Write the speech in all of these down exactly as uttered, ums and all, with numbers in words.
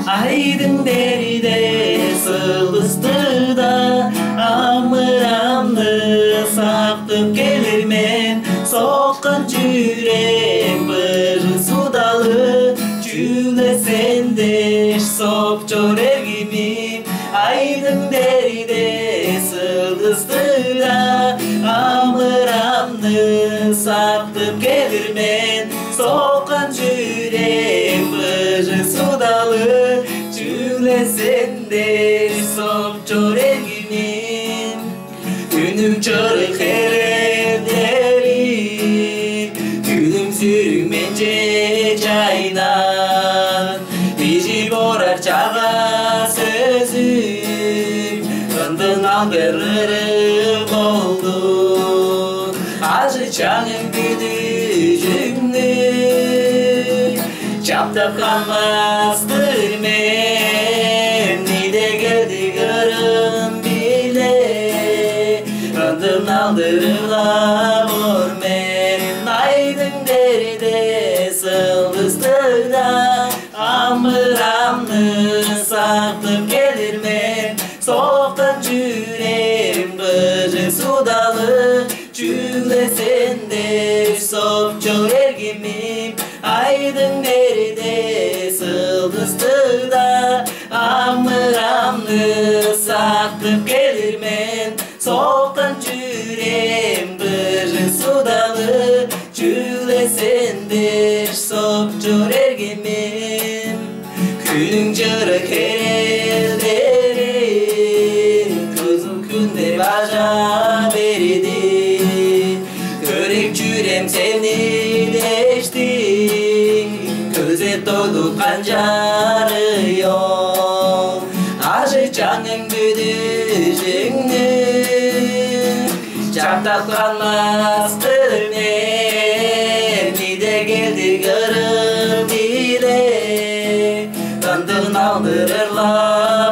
Айдың дээрде сылдыстыг-даа, амырамны сактып келир мен. Соккан чүрээм быжыг судалы, чүгле сен дээш соп чор эргим ийин. Айдың дээрде сылдыстыг-даа, амырамны сактып келир мен. Соккан чүрээм быжыг судалы, чүгле сен дээш соп чор эргим ийин. Хүнүң чырык херелдери, хүнүң сүрүң менче чайнаар. Бижип орар чагга сөзүм, ындын алдырырым болду. Ажы-чаңым бүдүжүңнү чаптап канмас-тыр мен. Идегелдиг ырым-биле ындын алдырып-ла боор мен. Айдың дээрде сылдыстыг-даа, амырамны сактып келир мен. Соккан чүрээм быжыг судалы, чүгле сен дээш соп чор эргим ийин. Айдың дээрде сылдыстыг-даа, амырамны сактып келир мен. Соккан чүрээм быжыг судалы, чүгле сен дээш соп чор эргим ийин. Хүнүң чырык херелдерин кызыл хүнде бажа берди. Хөрек чүрээм сени дээштиң, көзеп турду канчаар ол. Ажы-чаңым бүдүжүңнү чаптап канмас-тыр мен. Идегелдиг ырым-биле ындын алдырыр-ла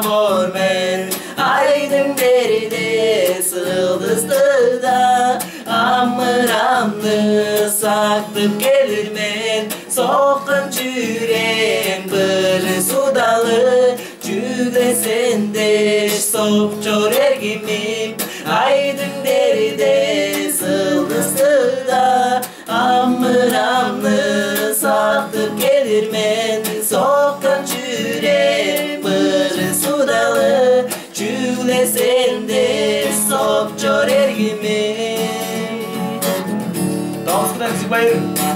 боор мен. Айдың дээрде сылдыстыг-даа, амырамны сактып келир мен. Соккан чүрээм быжыг судалы, чүгле сен дээш соп чор эргим ийин. Айдың дээрде сылдыстыг-даа, амырамны сактып келир мен. Соккан чүрээм быжыг судалы, чүгле сен дээш соп чор эргим ийин. Дооскудан Сигбайыр.